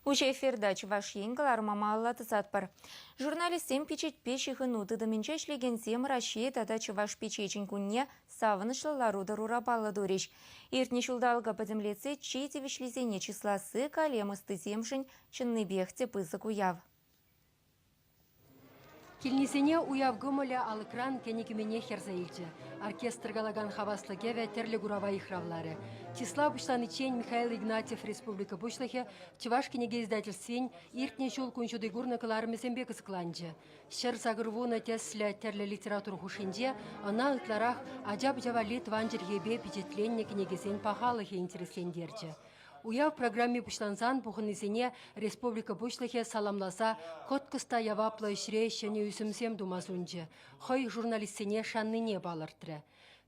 Уҫӑ эфирта Чӑваш Ен кӑларӑма малалла тӑсатпӑр. Журналистсем пичетпе ҫыхӑну тытӑмӗнче ӗҫлекенсем Раҫҫей тата Чӑваш пичечӗн кунне савӑнӑҫлӑ лару-тӑрура паллӑ турӗҫ. Иртнӗ ҫулталӑка пӗтӗмлетсе чи тивӗҫлисене чысласси калем ӑстисемшӗн чӑннипех те пысӑк уяв. Килнисене уяв кӑмӑлӗ алӑкран кӗнӗ-кӗменех ярса илчӗ. Оркестр калакан хаваслӑ кӗвӗ тӗрлӗ курава йыхравларӗ. Чыслав пуҫланиччен Михаил Игнатьев республика Пуҫлӑхӗ Чӑваш кӗнеке издательствин иртнӗ ҫул кун ҫути курнӑ кӑларӑмӗсемпе кӑсӑкланчӗ. 180 тӗслӗ тӗрлӗ литература хушшинче ӑна ытларах ача-пӑча валли тӑван чӗлхепе пичетленнӗ кӗнекесен пахалӑхӗ интереслентерчӗ. Уяв программи пуҫлансан пухӑннисене республика Пуҫлӑхӗ саламласа кӑткӑс та яваплӑ ӗҫре ҫӗнӗ ӳсӗмсем тума сунчӗ, хӑй журналистсене шаннине палӑртрӗ.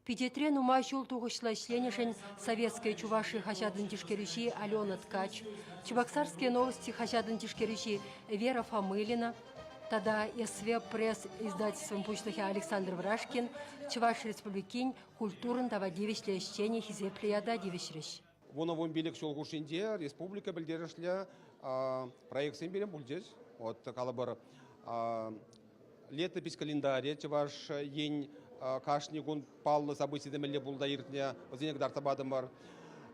Пичетре нумай ҫул тухӑҫлӑ ӗҫленӗшӗн «Советская Чувашия» хаҫатӑн тишкерӳҫи Алена Ткач, «Чебоксарские новости» хаҫатӑн тишкерӳҫи Вера Фомылина тата СВ Пресс издательствӑн пуҫлӑхӗ Александр Врашкин Чӑваш Республикин культурӑн тава тивӗҫлӗ ӗҫченӗ хисеплӗ ята тивӗҫрӗҫ. 10-15 ҫул хушшинче республика пӗлтерӗшлӗ проектсем пирӗн пулчӗҫ. Вот калӑпӑр, летопись календарӗ Чӑваш Ен кашни кун паллӑ событисем мӗнле пулса иртнӗ, вӗсене кӑтартса патӑмӑр.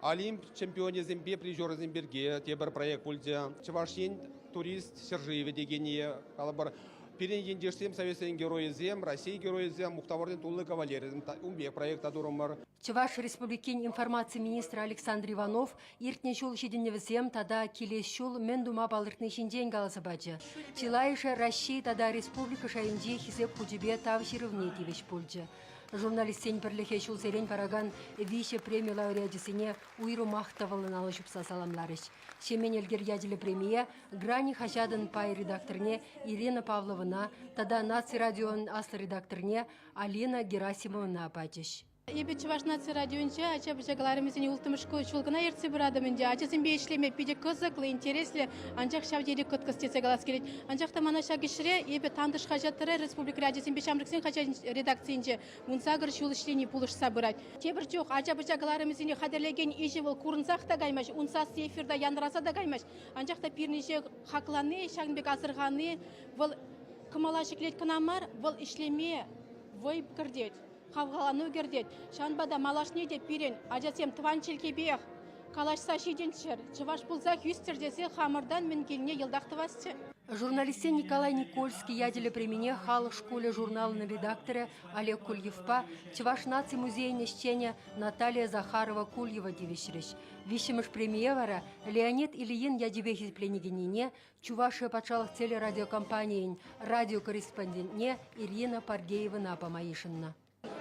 Олимп чемпионӗсемпе призерӗсем пирки тепӗр проект пулчӗ. Чӑваш Ен турист ҫӗршывӗ текенни, калӑпӑр, пирӗн ентешсем, советсен геройӗсем, Россия геройӗсем, мухтавӑрсен тулли кавалерӗсем ун пек проекта турӑмӑр. Чӑваш Республикин информаци министрӗ Александр Иванов иртнӗ ҫул ҫитӗнӗвӗсем тата килес ҫул мӗн тума палӑртни ҫинчен каласа пачӗ. Чылайӑшӗ Раҫҫей тата республика шайӗнчи Хисеп хучӗпе Тав ҫырӑвне тивӗҫ пулчӗ. Журналистсен пӗрлӗхӗ ҫулсерен паракан виҫӗ преми лауреачӗсене уйрӑмах тӑвӑллӑн алӑ ҫупса саламларӗҫ. Ҫемен Элкер ячӗллӗ премие «Грани» хаҫатӑн пай редакторне Ирина Павловӑна тата Наци радион аслӑ редакторне Алина Герасимовӑна пачӗҫ. Эпӗ Чӑваш наци радионче ача-пӑча кӑларӑмӗсене улттӑмӗш ҫул кӑна ертсе пыратӑп ӗнтӗ. Ачасемпе ӗҫлеме питӗ кӑсӑклӑ, интереслӗ, анчах ҫав тери кӑткӑс тесе калас килет. Анчах та мана ҫак ӗҫре эпӗ Тантӑш хаҫатра республикӑри ачасемпе ҫамрӑксен хаҫачӗн редакцийӗнче 18 ҫул ӗҫлени пулӑшса пырать. Тепӗр чух ача-пӑча кӑларӑмӗсене хатӗрлекен ӗҫӗ вӑл курӑнсах та каймасть, ун сасси эфирта янӑраса та каймасть. Анчах та пирӗн ӗҫе хаклани, ҫакӑн пек асӑрхани вӑл кӑмӑла ҫӗклет кӑна мар, вӑл ӗҫлеме вӑй кӗртет. Хавхалану кӗртет. Ҫавӑнпа та малашне те пирӗн ачасем тӑван чӗлхепех калаҫса ҫитӗнччӗр, чӑваш пулсах ӳстӗр тесе хамӑртан мӗн килне йӑлтах тӑвасчӗ. Журналистсен Николай Никольский ячӗллӗ премине Халӑх шкулӗ журналӑн редакторӗ Олег Кульевпа Чӑваш наци музейӗн ӗҫченӗ Наталия Захарова-Кульева тивӗҫрӗҫ. Виҫҫӗмӗш премие вара Леонид Ильин ячӗпе хисепленекеннине Чувашия патшалӑх телерадиокомпанийӗн радиокорреспондентне Ирина Паргеевӑна пама йышӑннӑ.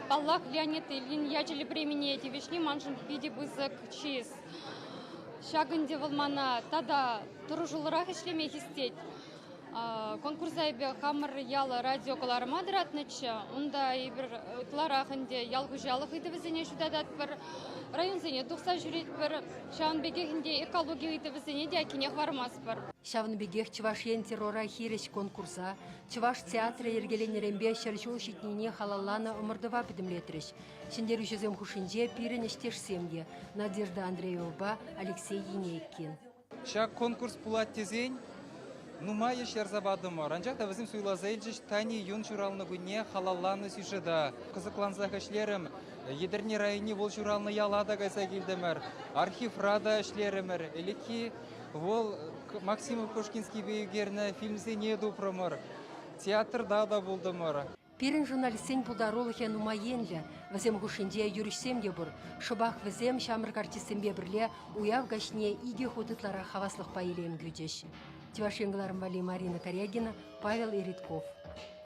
Паллах, Леонид Ильин ячӗллӗ премине тивӗҫни маншӑн питӗ пысӑк чыс. Ҫак ӗнтӗ вӑл мана тата тӑрӑшуллӑрах ӗҫлеме хистет. Конкурса эпӗ хамӑр ял радио кӑларӑма тӑратнӑччӗ. Унта эпир ытларах ӗнтӗ ял хуҫалӑх ыйтӑвӗсене ҫутататпӑр, районсене тухса ҫӳретпӗр. Ҫавӑн пекех ӗнтӗ экологи ыйтӑвӗсене те айккине хӑвармастпӑр. Ҫавӑн пекех Чӑваш Ен террора хирӗҫ конкурса Чӑваш театрӗ йӗркеленӗренпе 100 ҫул ҫитнине халалланӑ ӑмӑртӑва пӗтӗмлетрӗҫ. Ҫӗнтерӳҫӗсем хушшинче пирӗн ӗҫтешсем те, Надежда Андреевӑпа Алексей Енейкин. Ҫак конкурс пулать тесен нумай ӗҫ ярса патӑмӑр. Анчах та вӗсем суйласа илчӗҫ Тани Юн ҫуралнӑ кунне халалланӑ сюжета. Кӑсӑклансах ӗҫлерӗм. Етӗрне районне вӑл ҫуралнӑ яла та кайса килтӗмӗр. Архивра та ӗҫлерӗмӗр. Ӗлӗкхи вӑл Максимов Пушкинскийпе ӳкернӗ фильмсене тупрӑмӑр. Театрта та пултӑмӑр. Пирӗн журналистсен пултарулӑхӗ нумай енлӗ. Вӗсем хушшинче юрӑҫсем те пур. Шӑпах вӗсем ҫамрӑк артистсемпе пӗрле уяв каҫне икӗ хут ытларах хаваслӑхпа илем кӳчӗҫ. Чӑваш Ен кӑларӑм валли Марина Карягина, Павел Иритков.